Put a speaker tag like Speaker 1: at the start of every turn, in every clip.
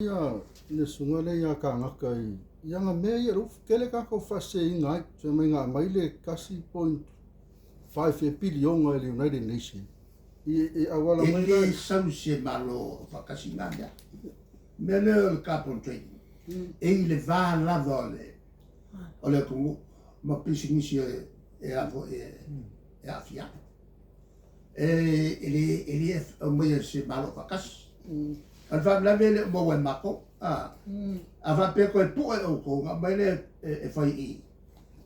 Speaker 1: Ia le susuga lea ia Kagaka i i ana mea ia lea ua tele tagata ua faaseseina ai, fai mai na aumai le 1.5 piliona e le United Nation i e auala
Speaker 2: E
Speaker 1: mai la
Speaker 2: le sau se Malo faatasi i na mea. O le mea lea o le carbon trading, e i le va lava o le o le atunuu ma pisinisi e a foi e aafia ai. E le e le aumaia e se Malo faatasi. O le faalavelave e le o maua e matou. A faapea e toe pue outou ona aumai lea e fai i i,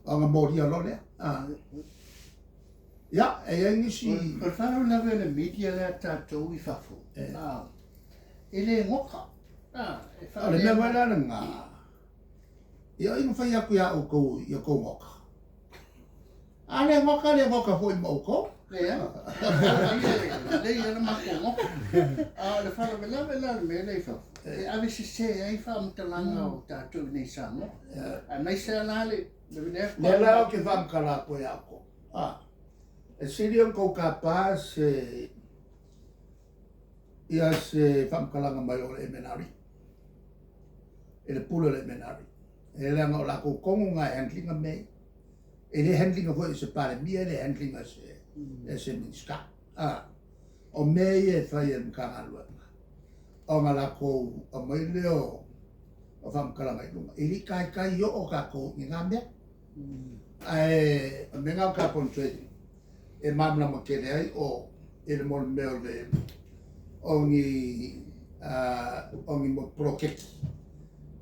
Speaker 2: ona molia loa lea. Ia, e i ai nisi...
Speaker 3: O le faalavelave o le media lea a tatou i fafo, e le goka.
Speaker 2: O le mea foi la lena, ia o ai na fai atu ia outou ia outou goka? A le goka, le goka foi ma outou.
Speaker 3: Leai, e lelei lava le matou goka. A o le faalavelave la o le mea lea i fafo, e ave sese ai faamatalaga o tatou i inei i Samoa. Aemaise lava la le lea
Speaker 2: Lea la ou te faamatala atu ai ia outou, e sili ona outou tapa se ia se faamatalaga mai o le MNRE, i le pule o le MNRE. E leaga o latou tonu na e handle ina mea ia. E le handle ina foi e se Palemia, e le handle ina e se Minisita. O mea ia e fai e le Matagaluega, ona latou aumai lea o faamatalaga i luga. E le i taitai oo tatou i na mea. Ae o le mea lena o carbon trading, e malamalama tele ai o i le mo le mea o le o ni o ni poloketi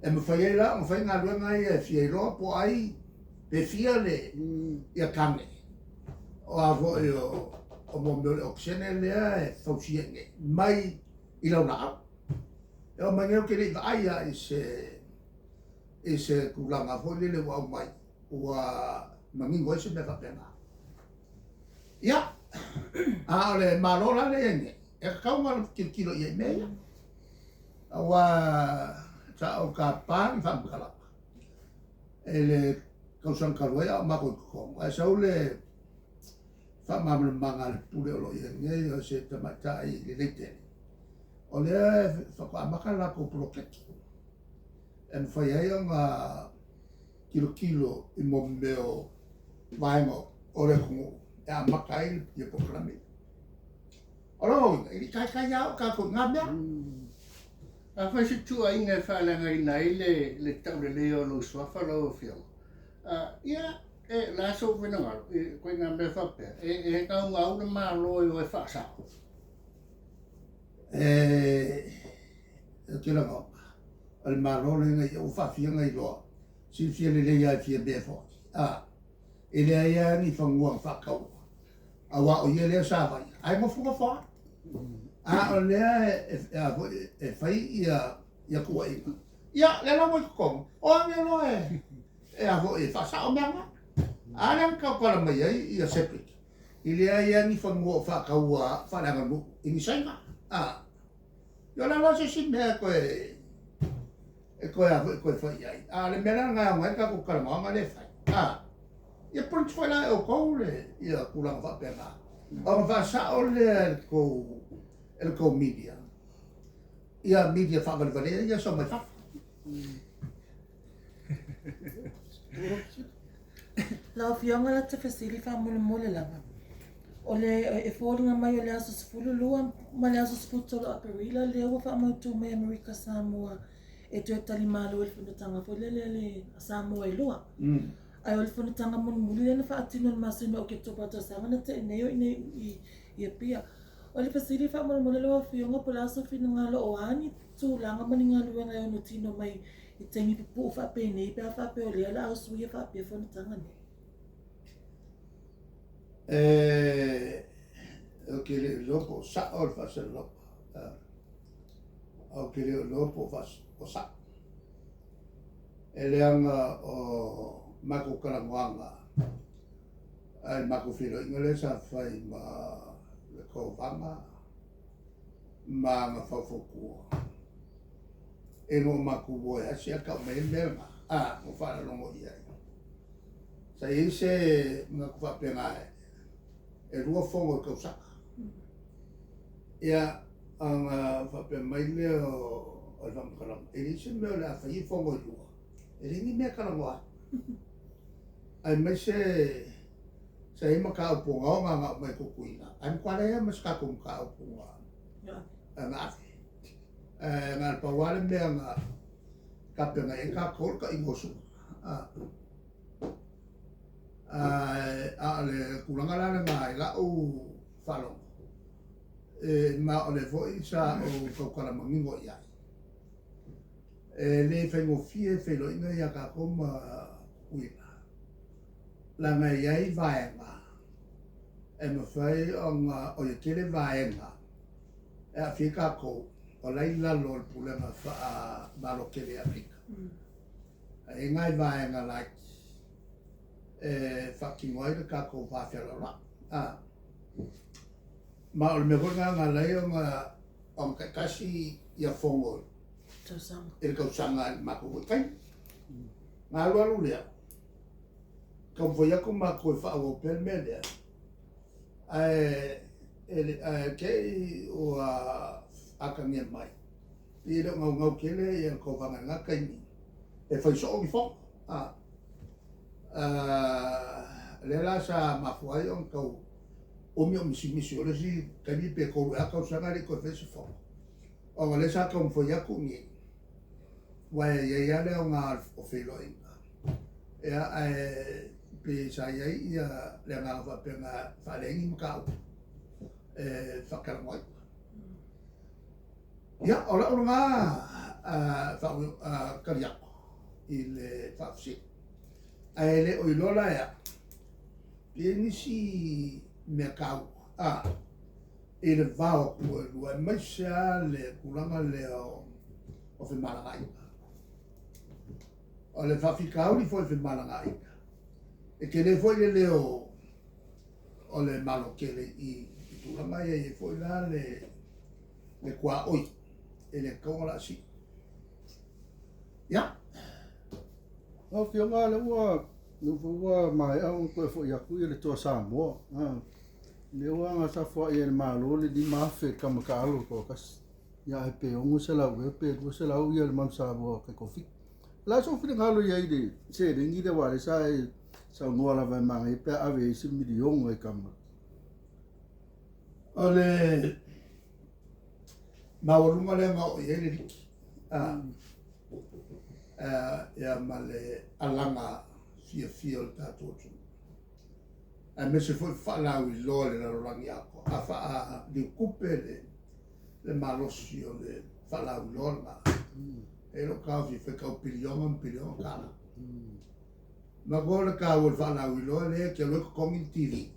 Speaker 2: e mafai ai la ona fai galuega ia e fia iloa po o ai pe fia le ia tane o a foi o o mo mea o le okesene lea e fausia i inei mai i laulaau. E oo mai nei ou te le i vaai lava i se i se tulaga foi lele ua aumai ua manino ai se mea faapena. Ia, a o le Malo la lea e i ai nei, e tatau ona tilotilo i ai i mea ia. Aua sa ou tapa ni faamatalaga i le tausaga talu ai a o matou i totonu, ae sau le faamalamalamaga a le pule o lo o i ai nei, o se tamaitai lelei tele, o lea faatoa amata le latou poloketi e mafai ai ona tilotilo i mo mea o vaega o le atunuu e amata ai ia polokalame. O lona uiga, e le i taitai lava oo tatou i na mea.
Speaker 3: Afai se tuuaiga e faaleagaina ai le le tauleleia o lou suafa lau Afioga, ia, e, o le a sou finagalo i ituaiga mea faapea, e, e gaugau le Malo e o e faasao?
Speaker 2: E, ou te lagona, o le Malo lenei ua faafia ona iloa, silafia lelei lava e Fiamē foi, a, e leai lava ni fanua na faataua, aua o ia lea sa vaaia, ae nofonofo lava. A o lea e, a foi, e fai ia, ia tuuaiga, ia, lea la ua i totonu, o age loa e, e a foi, e faasao mea na. A lea na tautala mai ai ia Cedric, e leai lava ni fanua o faataua faaleaganuu i ni Saina. A, ia o le a la se isi mea e toe, e toe a foi, e toe fai i ai. A o le mea la lena e aoga ai le tatou talanoaga lea e fai. A, ia print foi la e outou le, ia tulaga faapena. Ona faasao lea e le tou, e le tou media, ia media faavalevalea ia e sau mai fafo.
Speaker 4: Lau Afioga la te fesili faamolemole lava. O le e foliga mai o le aso 12 ma le aso 13 o Aperila lea ua faamautu mai Amerika Samoa e toe tali malo i le fonotaga foi lele a le Samoa e lua. Ae o le fonotaga mulimuli lea na faatino i le masina o Oketopa i le tausaga na tea nei o i inei i Apia. O le fesili faamolemole lau Afioga po o le a sou finagalo o a ni tulaga ma ni galuega e ono tino mai i taimi pupuu faapenei pe a faapea o lea o le a usuia faapea fonotaga nei?
Speaker 2: E, ou te le iloa po o sao le faasalalauga. Ou te le iloa po o sao. E leaga o matou talanoaga ai le matou feiloaiga lea sa fai ma le Kovana ma ana faufautua, ina ua matou o e asi ae tau mai ai le mea lena, a, ua faalalogo i ai. Sa i ai se manatu faapena e lua fono i le tausaga. Ia, ona faapea mai lea o o le faamatalaga, e leai se mea o le a fai ai fono e lua, e leai ni mea e talanoa ai. Aemaise sa i ai mataupu ogaoga na aumai e Tutuila, ae matua leai lava ma se tatou mataupu na ave. Ae na o le pau lava le mea na tapena i ai tatou o le taʻiga o Su'a. A o le tulaga la lena i la'u faalogo, ma o lea foi sa ou tautala manino i ai, e le faigofie feiloaiga ia tatou ma Tutuila, leaga e i ai vaega e mafai ona, oi e tele vaega e aafia ai tatou o la e i lalo o le pulega faa-Malo tele i Amerika. Ae i ai nai vaega laiti e faatino ai le tatou va fealoaloai. Ma o le mea foi lena na ala ai ona taitasi ia fono i le tausaga i le matou foi taimi. Na alu alu lea, taumafai atu matou e faaauau pea le mea lea, ae te i ua atagia mai, pei e le o naunau tele ia le Kovana i lena taimi e fai soo ni fono. Lea la sa mafua ai ona tau umi o misimisi, o le isi taimi pe 3 ea tausaga e le i toe faia se fono, ona lea sa taumafai atu i inei, aua e i ai lava le aoga o feiloaiga, ia, ae pei sa i ai ia le agaga faapea na faaleai ni mataupu e faatalanoaina. Ia, o lau lena tali atu i le faafesili. Ae le o iloa la e au, pe i ai nisi mea taua i le va o atunuu e lua, aemaise lava le tulaga lea o femalagaaiga. O le faafitauli foi i femalagaaiga, e tele foi le leo o le Malo tele i tulaga ia, e i ai foi la le tuaoi e le tatau ona laasii. Ia.
Speaker 1: Lau Afioga, lea ua lea foi ua maea ona toe foi atu ia le Toa Samoa. Lea ua gasafoai e le Malo le 5,000 i le tama taalo toatasi. Ia ae pe 600 ea pe 200 ia le Manu Samoa taitoafitu. O le a sou finagalo i ai i le seleni lea aua o lea sa e saunoa lava e manaia pe a ave i ai se miliona i tama.
Speaker 2: O le maualuga lea na oo i ai le liki ia ma le alaga fiafia o le tatou atunuu, aemaise foi faalauiloa i le lalolagi atoa, a faaliutupe le malosi o le faalauiloa lena, e lou taofi e faitau piliona ma piliona tala. Manatua o le taua o le faalauiloa lea e te alu ai totogi le TV.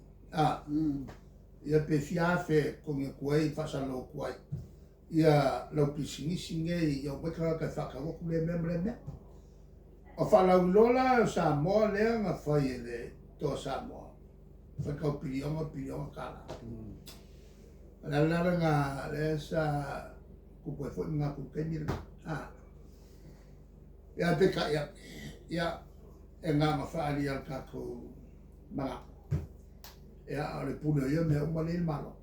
Speaker 2: Ia pe fia afe e totogi atu ai, faasalalau atu ai ia lau pisinisi nei, ia omai tagata e faatau atu lea mea ma lea mea. O faalauiloa la o Samoa lea na fai e le Toa Samoa, faitau piliona piliona tala. O le ala lena lea sa tupu ai foi manatu i le taimi lena. Ia peitai ane, ia e na ona faaalia o le tatou manatu. Ia o le pule o ia mea uma lea i le Malo.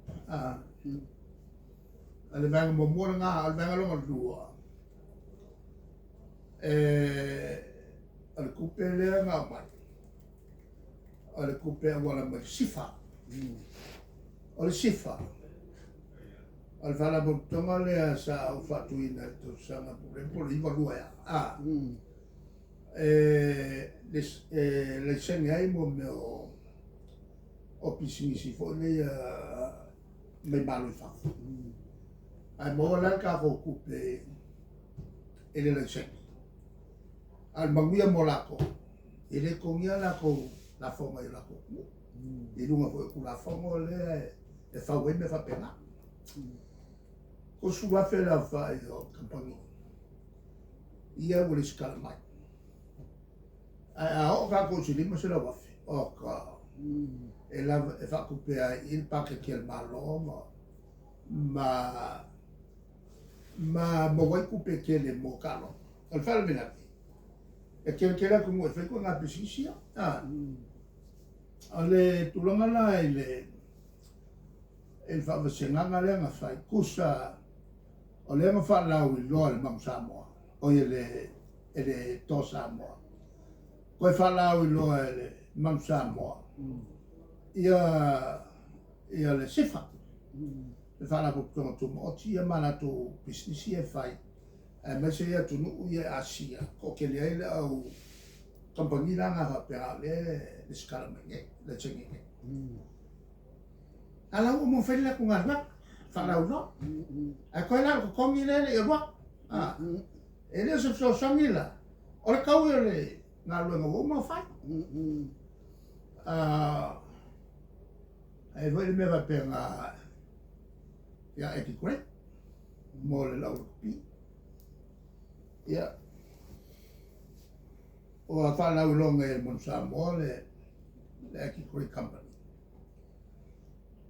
Speaker 2: O le vaega muamua lena, o le vaega lona lua, o le tupe lea na aumai, o le tupe auala mai le SIFA. O le SIFA, o le faalapotopotoga lea sa ou faatuina i le tausaga po o le 92 ea, e laisene ai mo mea o pisinisi foi nei mai Malo i fafo. Ae maua la le tatou tupe i le laisene. A o le manuia mo latou, e le totogia latou lafoga i o latou atunuu. I luga foi o Tulafono lea e fau ai mea faapena. 30,000 le aofai o kamupani ia ua lesitala mai. Ae a oo tatou i se 500,000, oka, e lava e faatupe ai i le paketi a le Malo ma maua ai tupe tele mo taaloga. O le faalavelave, e tele tele atunuu e fai ituaiga pisinisi ia. O le tulaga la i le faavasegaga lea na fai, tusa O lea na faalauiloa e le Manu Samoa, oi e le, e le Toa Samoa. Toe faalauiloa e le Manu Samoa ia, ia le SIFA, le Faalapotopotoga Tumaoti ia ma latou pisinisi ia e fai, aemaise i atunuu ia e Asia, toatele ai le au kamupani la na faapea o lea e resitala mai nei, laisene nei. A la ua uma ona fai le latou galuega, faalauiloa. Ae toe la o le totogi lea e le i alu atu. E le o se fesoasoani la, o le taui o le galuega ua uma ona fai. E i ai foi le mea faapena ia Eddie Gray mo le lau rugby. Ia, ua faalauiloa nei e le Manu Samoa le Eddie Gray Company.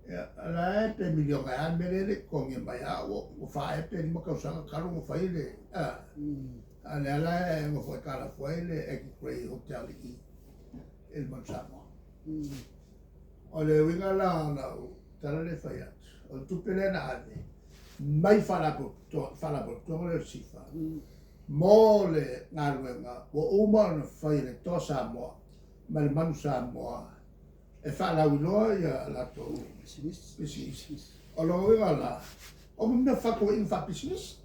Speaker 2: Ia, o la e pe miliona e a le mea lea e le i totogia mai a ua 4 ea pe 5 tausaga talu ona fai le a lea la e nofo aitalafu ai le Eddie Gray Hotel i i le Manu Samoa. O le uiga la o lau tala lea e fai atu, o le tupe lea na ave mai faalapotopotoga lea o le SIFA mo le galuega ua uma ona fai e le Toa Samoa ma le Manu Samoa e faalauiloa ia latou pisinisi. O lona uiga la, o mea faatuaiga faapisinisi.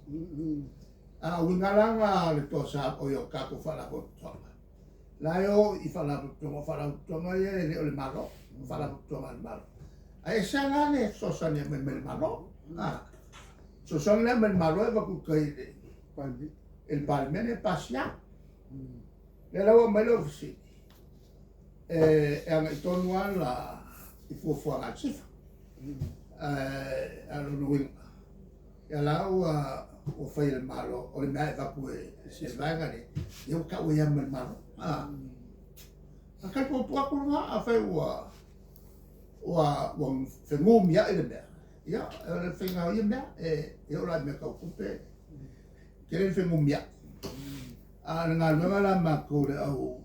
Speaker 2: A o uiga la na o le Toa Samoa, oi o tatou faalapotopotoga, la e o i faalapotopotoga, o faalapotopotoga ia e le o le Malo, o faalapotopotoga a le Malo. Ae ese la le fesoasoani e aumai mai le Malo. Fesoasoani lea aumai le Malo e avatu i tai i le Palemene e pasia. Lea la ua aumai lau fesili, e agai tonu lava la i fuafuaga a le SIFA. A o lona uiga, ia la ua fai e le Malo, o le mea e avatu e le vaega lea, ia ua tau ai lava ma le Malo. A tali puupuu atu lena, afai ua fenumiai le mea, ia, o le faiga o ia mea, e oo la i mea tau tupe, tele le fenumiai. A o le galuega la a matou le au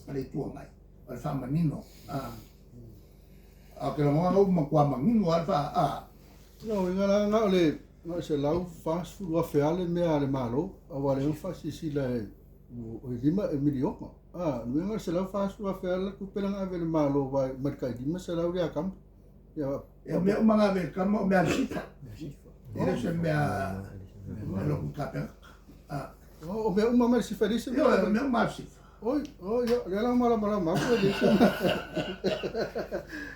Speaker 2: a le Itu Agai, o le faamanino. Ae ou te lagona ua matua manino lava le faa...
Speaker 1: O lona uiga la, na o le $140,000 lava le mea a le Malo, aua o lea na faasilasila e $5 miliona. O lona uiga o le $140,000 lava le tupe lea na ave e le Malo mai le tai $500 lea a tama.
Speaker 2: Ia, o mea uma na ave e tama o mea a le SIFA. E le o se mea e lotu i Kapeneta.
Speaker 1: O mea uma mai le SIFA e leai se
Speaker 2: mea. Ioe, o mea uma a le SIFA.
Speaker 1: Oi, oi, lea la ua malamalama atu e leai se mea.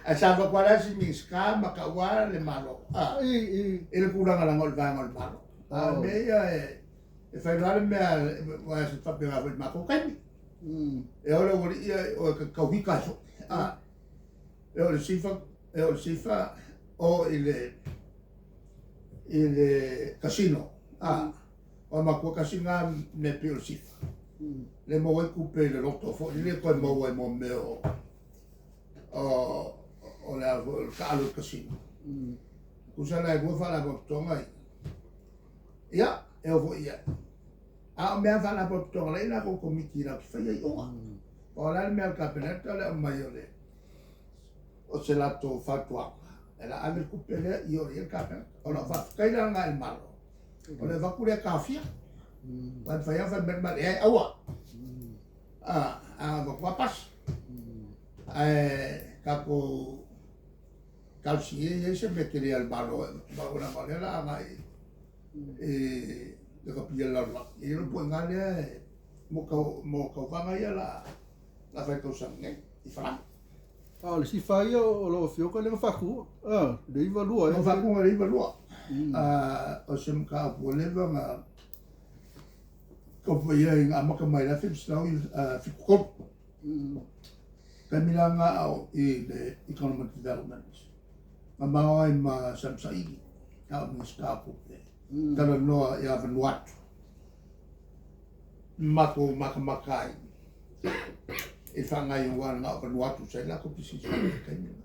Speaker 2: Ae sa avatu lava la si Minisita ma tau lava le Malo i le tulaga leaga o le vaega o le Malo. A o mea ia e fai loa le mea, aua e faapena foi i le matou taimi. E o le aualii ia o e tauhika ai foi. E o le SIFA, e o le SIFA o i le i le casino. O matua tasi na mea pei o le SIFA. Le maua ai tupe i le loto foi, le toe maua ai mo mea o o le a foi o le taalo i le casino. Tusa la e lua faalapotopotoga ia. Ia, e oo foi i ai. A o mea faalapotopotoga la e i latou komiti latou te faia iuga. O le a le mea a le Kapeneta o le aumai o le o se latou fautuaga, e la ave le tupe lea i o i ai le Kapeneta. O lau faafetai la lena i le Malo, o le avatu lea e taofia. Aua e mafai lava ona fai mai le Malo, e aua. A avatu lava pasi. Ae tatou talosia ia i ai se mea tele a le Malo, leaga o lea o le a agai i le kapia o le lalolagi. E i ai lou poiga lea mo tauvaga ia la fai tausaga nei i Farani.
Speaker 1: A o le SIFA ia o lau Afioga lea na faatuina, le 92
Speaker 2: ea? Na faatuina i le 92. O se mataupu ua leva ona taumafai ai, na amata mai i le 1973. Taimi la lena a o i le Economic Development, na mao ai ma Sam Saili, a o Minisita o Tupe, talanoa ia Vanuatu. Matou matamata ai i le faagaioga na o Vanuatu sa i ai latou pisinisi i le taimi lena.